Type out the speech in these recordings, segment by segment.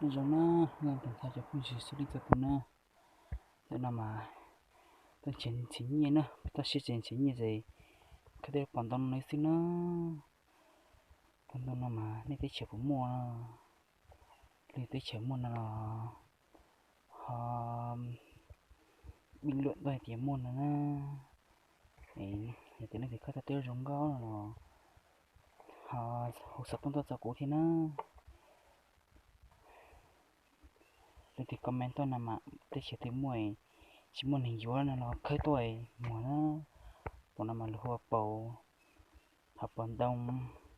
Nyob zoo na, ntawm nthav cov phooj ywg txhua leej txhua tus na. Ntawm no mas toj siab tseem nyiaj na, toj siab tseem nyiaj ces khawb tej lub pos ntoo no xwb na. Pos ntoo no mas nej teb chaws puas muaj, lwm teb chaws muaj no los ho bình luận tuaj hais tias muaj no na. Yog tias leej twg khawb tau tej lub zoo nkauj no los ho hu xov tooj tuaj txog kuv thiab na. Leej twg comment tuaj no mas teb chaws twg muaj, tsis muaj neeg yuav no los khawb tuaj muag na. Pos no mas lawv hu ua pos, ho pos ntoo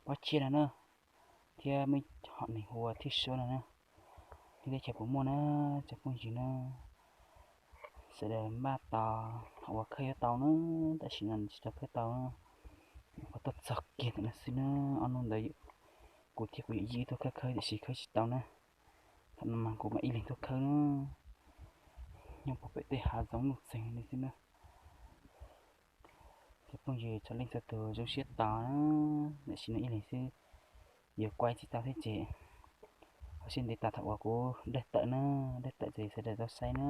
pob tshiab no na, thiab muaj ib hom neeg hu ua thiaj suab no na. Nej teb chaws puas muaj na, cov phooj ywg na? Sawv daws npaj tos thaum uas khawb yuav tau na, tam sim no tsis tau khawb tau na. Qhov tuaj txog kiag ntawm no xwb na, ob hnub ntawd kuv thiab kuv yawm yij tuaj khawb khawb tiam sis khawb tsis tau na. Thaum no mas kuv mam ib leeg tuaj khawb na, nyob puag pem tej hav zoov nuj txeeg li xwb na. Cov phooj ywg txhua leej txhua tus zoo siab tos na, tam sim no ib leeg xwb, yuav kuaj tsis tau thiab ces ho sib ntev tas thaum uas kuv dawj tawm na, dawj tawm ces sawv daws tau saib na.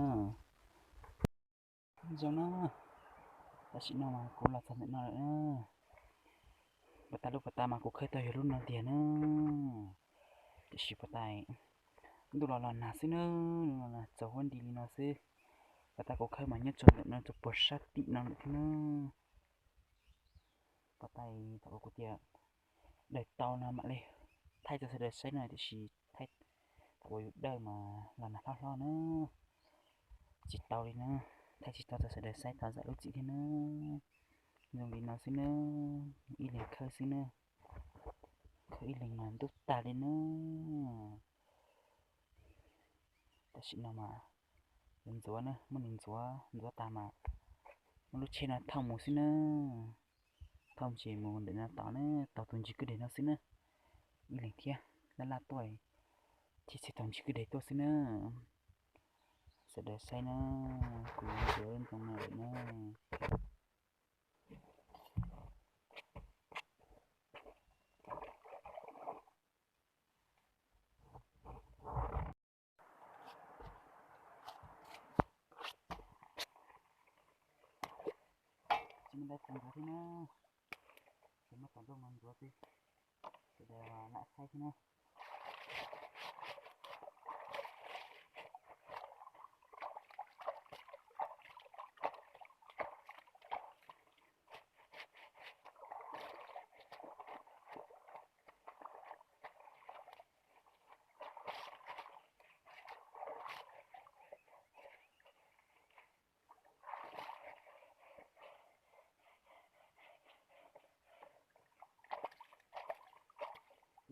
Zoo na, tam sim no mas kuv los txog ntawm no lawm na. Puas tas lub puas tas mas kuv khawb tau yog lub no tiag na. Tiam sis puas tas ntuj los los nag xwb na, los nag txaus huab nti li no xwb. Puas tas kuv khawb mas nyob txog ntawm no txog puag sab tim no lawm thiab na. Puas tas thaum uas kuv tias dawj tau no mam li thaij txog sawv daws saib no tiam sis thaum uas yus dawj mas los nag hlob hlob na, tsis tau li na, thaij tsis tau txog sawv daws saib thov zam lub txim thiab na. Zoo li no xwb na, ib leeg khawb xwb na, khawb ib leeg mas ntub tag li na. Tam sim no mas yuav ntxuav na, muab nws ntxuav ntxuav tas mas muab lub tsheb no thauj mus xwb na. Thauj ces mus ntawm no tod na, tau tus ntsis kwj deg no xwb na. Ib leeg thiab laj laj tuaj thiaj txhij tau ntsis kwj deg tuaj xwb na. Sawv daws saib na, kuv yuav ntxuav ntoo no lawm na. Tsis muaj ntau tus ntxuav thiab na, tsis muaj tus ntxuav no ntxuav xwb, sawv daws lam saib thiab na.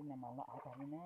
Ib no mas loj av tag li na.